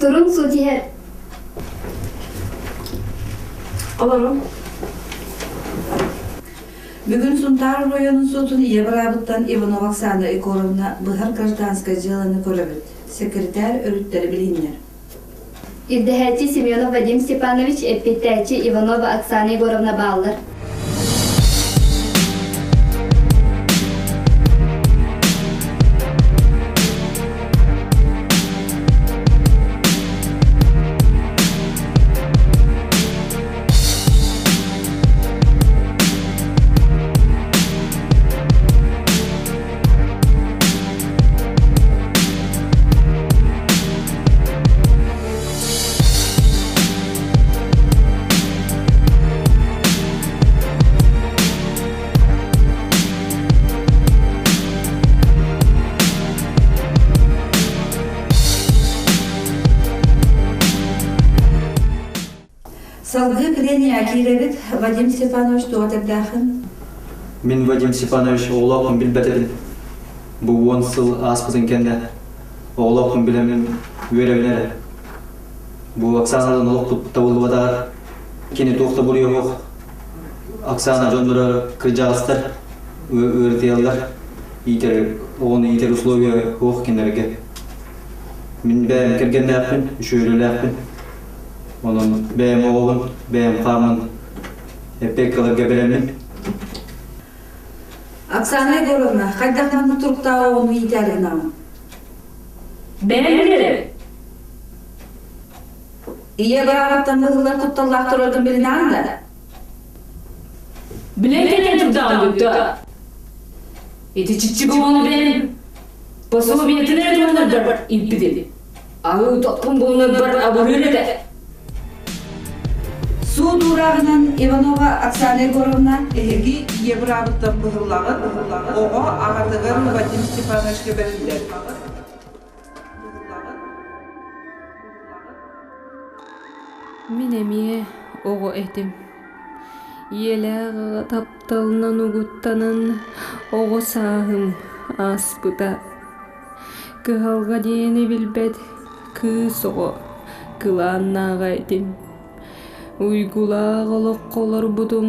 Турун су тиһэр. Олорум. Бүгүн Сунтаар оройуонун суутун ийэ быраабыттан Иванова Оксана Егоровна быһар гражданскай дьыаланы көрөбүт. Секретарь өрүттэри билиһиннэр. Ирдэһээччи Семенов Вадим Степанович, эппиэттээччи Иванова Оксана Егоровна бааллар. Салгыы премия киирэбит Вадим Степанович туох этэрдээхин? Мин Вадим Степанович оҕолоохпун билбэтим. Бу уон сыл ааспытын кэннэ оҕолоохпун билэммин үөрэбин эрэ. Бу Оксанадан олох табыллыбатаҕар кини туох да буруйа суох. Оксана дьонноро кырдьаҕастар ыарытыйаллар. Иитэр, оҕону иитэр условия суох кинилэргэ. Мин бэйэм кэргэннээхпин, үчүгэй Онон бэйэм оҕобун, бэйэм хааммын эппиэккэлэргэ бэлэммин. Оксана Егоровна, хайдах маннык туруктаах оҕону иитээри гынаҕын? Бэйэм билэрим. Ийэ быраабыттан быһыллар кутталлаах тураргын билинэҕин да? Билэн кэлэн турдаҕым бүттэ. Ити чиччик оҕону бэйэм пособиетын эрэ туһанарбар ииппитим. Аһыы топпун булунарбар абырыыр этэ. Суут уурааҕынан Иванова Оксана Егоровна Эһиги ийэ быраабыттан быһыллаҕыт, оҕо аҕатыгар Вадим Степановичка бэриллэр. Мин эмиэ оҕо этим. Ийэлээх аҕа тапталынан угуттанан оҕо сааһым ааспыта. Кыһалҕа диэни билбэт кыыс оҕо кылааннааҕа этим. Уйгулаах олоххо олорбутум.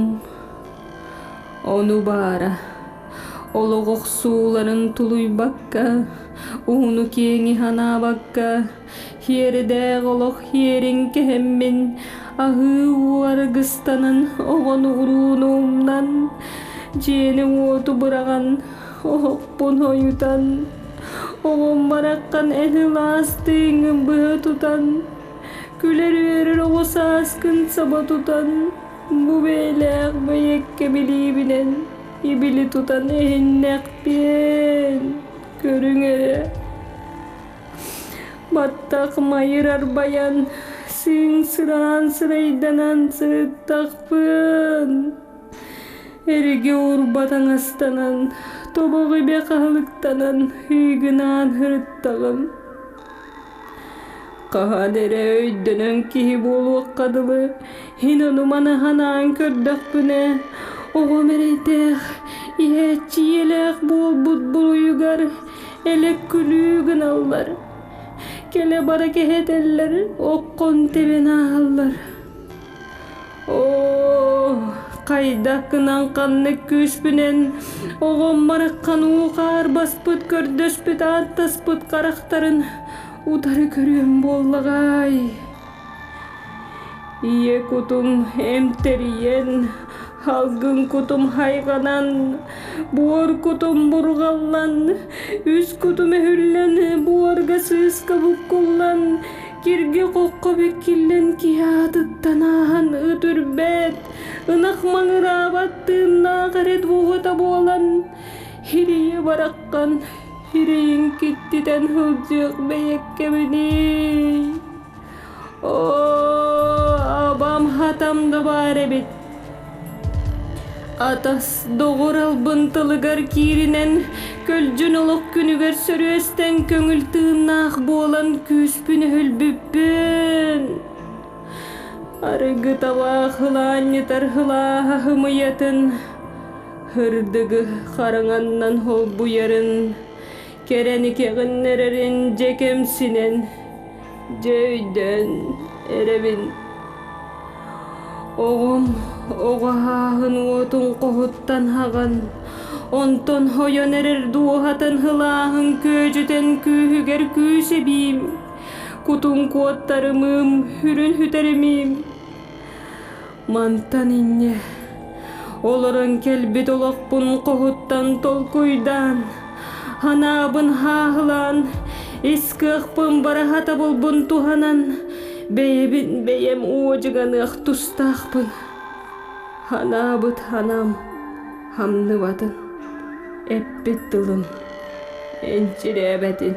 Ону баара, олох охсууларын тулуйбакка, уһуну-киэҥи санаабакка, Иэрэдээх олох иэрин кэһэммин, аһыы уу аргыстанан, оҕону урууну умнан, дьиэни-уоту быраҕан, оһохпун ойутан, оҕом бараххан эн ылаас тыыҥҥын быһа тутан, күлэр-үөрэр оҕо сааскын саба тутан, бу бэйэлээх бэйэккэ билиибинэн ибили тутан эһиннэхпиэн, көрүҥ эрэ. Баттах майыр арбайан, сыҥ-сыраан сырайданан сырыттахпын. Эриги урба таҥастанан, тобоҕ ибэ хаһылыктанан ыыгынаан сырыттаҕым. Хаһан эрэ өйдөнөн киһи буолуохха дылы, иһин ону-маны санаан көрдөхпүнэ, оҕом эрэйдээх, иһээччи ийэлээх буолбут буруйугар элэк күлүү гыналлар, кэлэ-бара кэһэтэллэр, оккон тэбэн ааһаллар. Оо, хайдах гынан ханнык күүспүнэн оҕом бараххан уу-хаар баспыт, көрдөспүт, ааттаспыт харахтарын утары көрүөм буоллаҕай. Ийэ кутум эмтэрийэн, Алгын кутум хайҕанан, буор кутум бурҕаллан, үс кутум өһүллэн, буорга сыыска буккуллан, киргэ-хоххо бэккиллэн киһи аатыттан ааһан ыт үрбэт, ынах маҥыраабат тыыннаах эрэ дууһата буолан, хирийэ бараххан, хирэйин киттитэн сылдьыах бэйэккэбиний. Оо, абам хатам да баар эбит. Атас доҕор албын тылыгар кииринэн, көлдьүн олох күнүгэр сөрүөстэн көҥүл тыыннаах буолан күүспүн өһүлбүппүн. Арыгы табаах ылаанньытар ылааһа ымыйатын, ырдыгы хараҥаннан холбуйарын, кэрэни кэҕиннэрэрин дьэ кэмсинэн, Дьэ өйдөөн эрэбин. Оҕом оҕо ааһын уотун хоһуттан хаҕан, онтон хойон эрэр дууһатын һылааһын күөдьүтэн күүһүгэр күүс эбиим, кутун куоттарымыым, үрүн сүтэримиим. Мантан инньэ олорон кэлбит олохпун хоһуттан толкуйдаан, анаабын хааһылаан, ис кыахпын бараһа табылбын туһанан, бэйэбин бэйэм уодьуганыах тустаахпын. Анаабыт анаам хамныбатын, эппит тылым энчирээбэтин.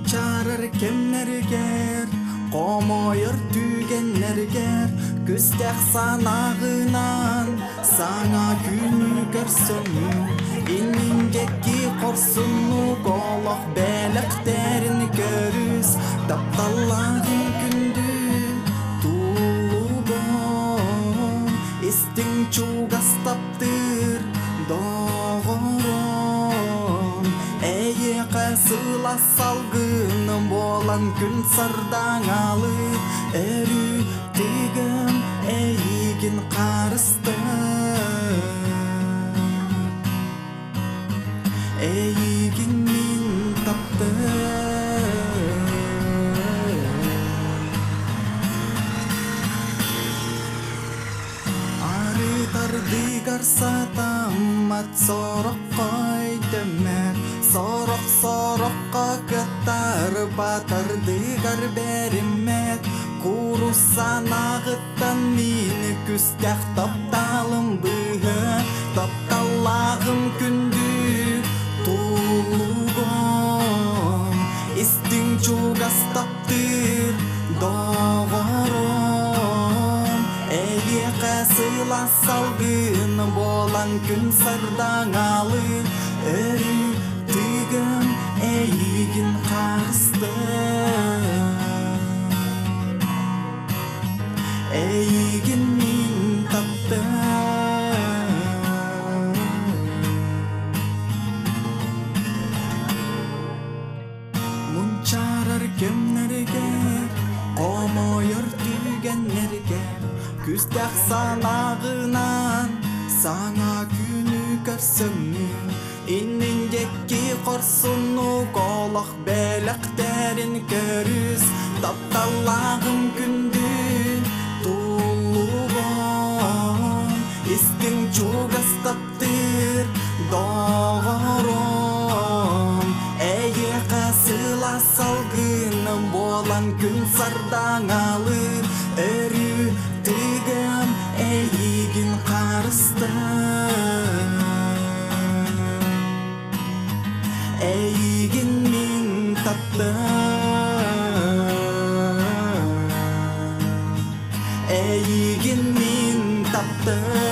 Мунчаарар кэмнэригэр, хомойор түгэннэригэр Күстэх санааҕынан саҥа күнү көрсөҥҥүн Инниҥ-диэки хорсуннук олох бэлэхтэрин көрүс Тапталлааҕыҥ күндү тулугун Истиҥ чугас таптыыр доҕорум Эйиэхэ сылаас салгын буолан күн сардаҥалыы Өрүү тыгын эйигин харыстыыр Эйигин мин таптыыр Арыт-ардыгар сатаммат сороххо өйдөммөт, сорох-сороххо кыттарбат ардыгар бэриммэт, куурусса-нааҕыттан мин күстэх тапталым быыһа, тапталлааҕым күндү тулугум, истиҥ чугас таптыыр доҕорум Эйиэхэ сылаас салгын буолан күн сардаҥалыы Өрүү тыгын эйигин харыстыыр Эйигин мин таптыыр Мунчаарар кэмнэригэр, хомойор түгэннэригэр Күстэх санааҕынан саҥа күнү көрсөҥҥүн Иннин диэки хорсуннук олох бэлэхтэрин көрүс Тапталлааҕым күндү тулугун Истиҥ чугас таптыыр доҕорум Эйиэхэ сылаас салгыным буолан күн сардаҥалыыр Өрүү тыгым эйигин харыстыыр Эйигин мин таптыыр Эйигин мин таптыыр.